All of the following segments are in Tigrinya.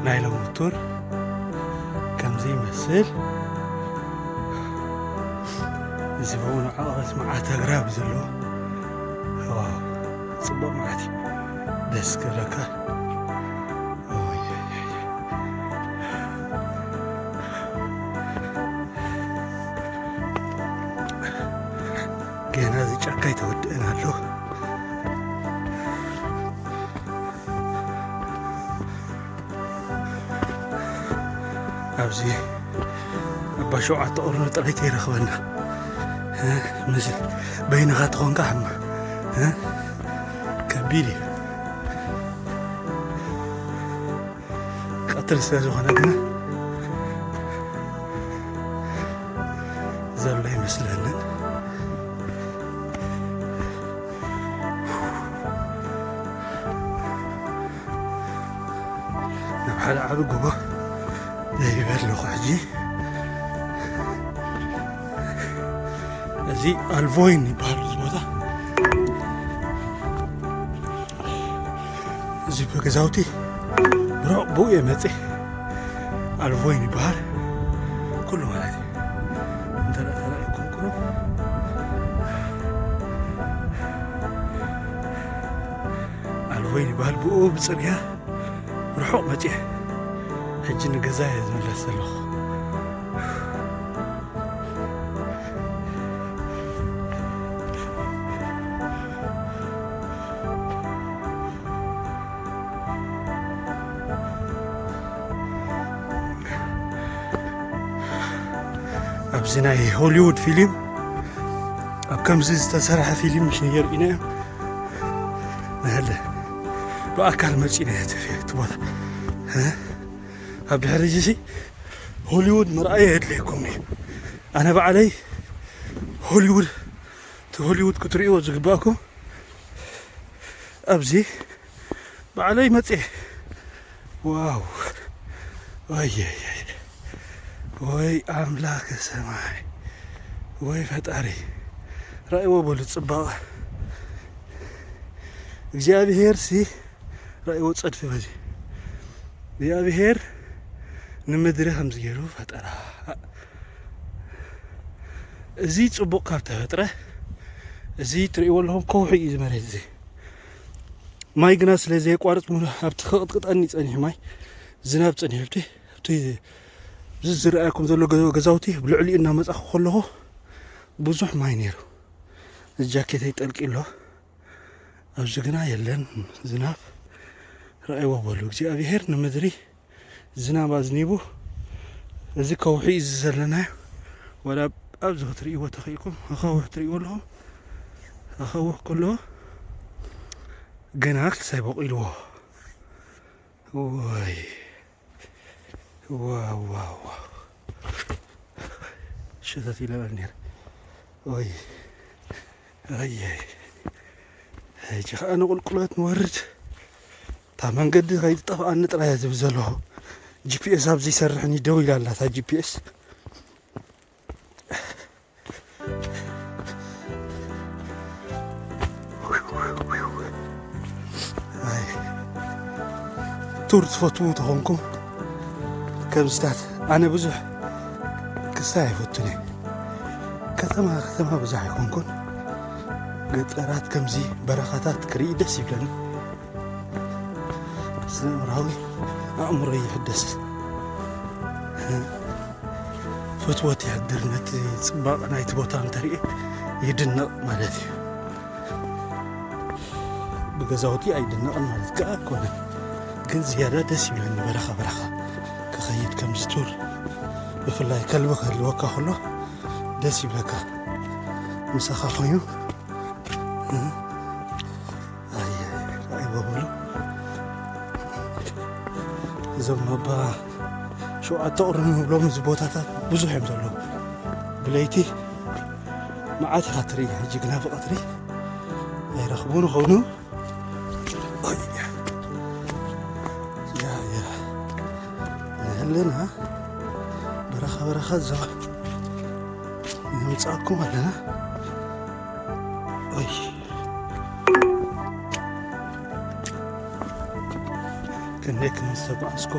ናይ ሎሚ ቱር ከምዚ ይመስል። እዚ ብኡ ንዓቐበት መዓት ኣግራብ ዘለዎ። ዋው፣ ጽቡቕ መዓት እዩ። ደስ ክብለካ። ኦይ፣ ኦይ፣ ኦይ። ገና እዚ ጫካ ኣይተወድአን ኣሎ። ኣብዚ ኣባ ሸውዓተ ቁርኒ ጥራይ ከይረኽበና፣ እ፣ ምስ በይንኻ ተኾንካ ሕማ፣ እ፣ ከቢድ እዩ። ቀትሪ ስለ ዝኾነ ግና ዘሎ ይመስለንን። ናብ ሓደ ዓቢ ጎቦ ደይበ ኣለኹ ሕጂ። እዚ ኣልቮይን ይበሃል እዚ ቦታ። እዚ ገዛውቲ ብሩቕ ብኡ እየ መፅእ። ኣልቮይን ይበሃል ኩሉ ማለት እዩ። እንተ ተራእይኩም ቁሩብ ኣልቮይን ይበሃል። ብኡ ብፅርግያ ርሑቕ መፅየ። ሕጂ ንገዛ እየ ዝምለስ ዘለኹ። ኣብዚ ናይ ሆሊውድ ፊልም፣ ኣብ ከምዚ ዝተሰርሐ ፊልም ምሽ የርእዩና እዮም። ናለ ብኣካል መፂና እቲ ቦታ፣ እ? ኣብ ድሕሪ እዚ ሲ ሆሊውድ ምርኣይ የድልየኩም እዩ። ኣነ ባዕለይ ሆሊውድ፣ እቲ ሆሊውድ ክትርእይዎ ዝግባእኩም ኣብዚ ባዕለይ መፅየ። ዋው! ወየየይ! ወይ ኣምላከ ሰማይ! ወይ ፈጣሪ! ራእይዎ በሉ ፅባቐ እግዚኣብሄር ሲ ራእይዎ ፀድፊ በዚ። እግዚኣብሄር ንምድሪ ከምዚ ገይሩ ፈጠራ። እዚ ፅቡቕ ካብ ተፈጥረ፣ እዚ ትርእይዎ ኣለኹም ከውሒ እዩ እዚ መሬት እዚ። ማይ ግና ስለ ዘየቋርፅ ሙሉ ኣብቲ ክቕጥቅጠኒ ጸኒሑ ማይ፣ ዝናብ ጸኒሑ ኣብቲ፣ ኣብቲ እዚ ዝረኣየኩም ዘሎ ገ-፣ ገዛውቲ ብልዕሊኡ እናመጻኹ ከለኹ ብዙሕ ማይ ነይሩ። እዚ ጃኬተይ ጠልቂ ኣሎ። ኣብዚ ግና የለን ዝናብ። ረኣይዎ በሉ እግዚኣብሄር ንምድሪ ዝናብ ኣዝኒቡ። እዚ ከውሒ እዚ ዘለናዮ ወላ ኣብዚ ክትርእይዎ ተኽኢልኩም፣ ኣኻውሕ ትርእይዎ ኣለኹም። ኣኻውሕ ከሎ ገና ክሳይ በቂልዎ። ወይ ዋው፣ ዋው፣ ዋው። ሸተት ኢለ በል ነይረ። ወይ፣ ኣየ። ሕጂ ኸኣ ንቁልቁለት ንወርድ። እታ መንገዲ ከይትጠፍኣኒ ጥራይ እየ ዝብል ዘለኹ። ጂ ፒ ኤስ ኣብ ዘይሰርሕን እዩ ደው ኢላ ኣላ እታ ጂ ፒ ኤስ። ኣይ፣ ቱር ትፈትዉ ተኾንኩም ከምዚታት፣ ኣነ ብዙሕ ክስታይ ኣይፈቱን እየ። ከተማ ከተማ ብዙሕ ኣይኮንኩን። ገጠራት ከምዚ በረኻታት ክርኢ ደስ ይብለኒ። ስነ-ኣእምራዊ ኣእምሮ ይሕደስ። ፍትወት ይሕድር። ነቲ ጽባቐ ናይቲ ቦታ እንተርኢ ይድነቕ ማለት እዩ። ብገዛውቲ ኣይድነቕን ማለት ከኣ ኣይኮነን፣ ግን ዝያዳ ደስ ይብለኒ በረኻ በረኻ ክኸይድ ከምዚ ቱር። ብፍላይ ከልቢ ክህልወካ ከሎ ደስ ይብለካ። ምሳኻ ኮይኑ፣ እ? ኣየ፣ ኣይ በበሉ። እዞም ኣባ ሸውዓተ ቁርኒ ንብሎም እዚ ቦታታት ብዙሕ እዮም ዘለዉ። ብለይቲ መዓት ኢኻ ትርኢ፣ ሕጂ ግና ብቐትሪ ኣይረኽቡን ይኸውን። ኣይ፣ ያ፣ ያ። ንህልና በረኻ በረኻ ዘ-፣ ንምጻኩም ኣለና። ኣይ። እንዴ ከም ዝተጓዕዝኩ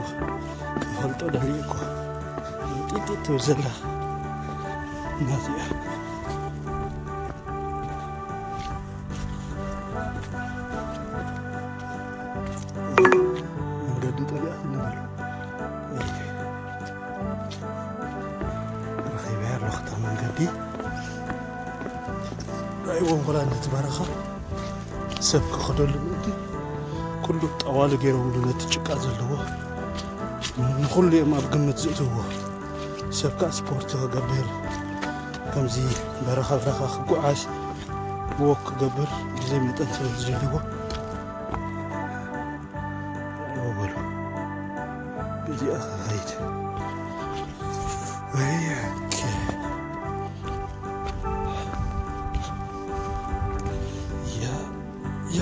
ክፈልጦ ደልየ እኮ። ጢጢ ትብል ዘላ ናት እያ። መንገዲ ጠሊኣ ክንበል። ረኺበያ ኣለኹ እታ መንገዲ። ራእይዎም ኾላ ነቲ በረኻ ሰብ ክኸደሉ ምእንቲ ኩሉ ጠዋሊ ገይሮምሉ ነቲ ጭቃ ዘለዎ ንኹሉ እዮም ኣብ ግምት ዝእትዎ። ሰብ ከዓ ስፖርት ክገብር ከምዚ በረኻ በረኻ ክጓዓዝ ወክ ክገብር ብዘይ መጠን ስለ ዝደልዎ ይወበሉ። እዚኣ ኸኸይድ ወይከ ያ ያ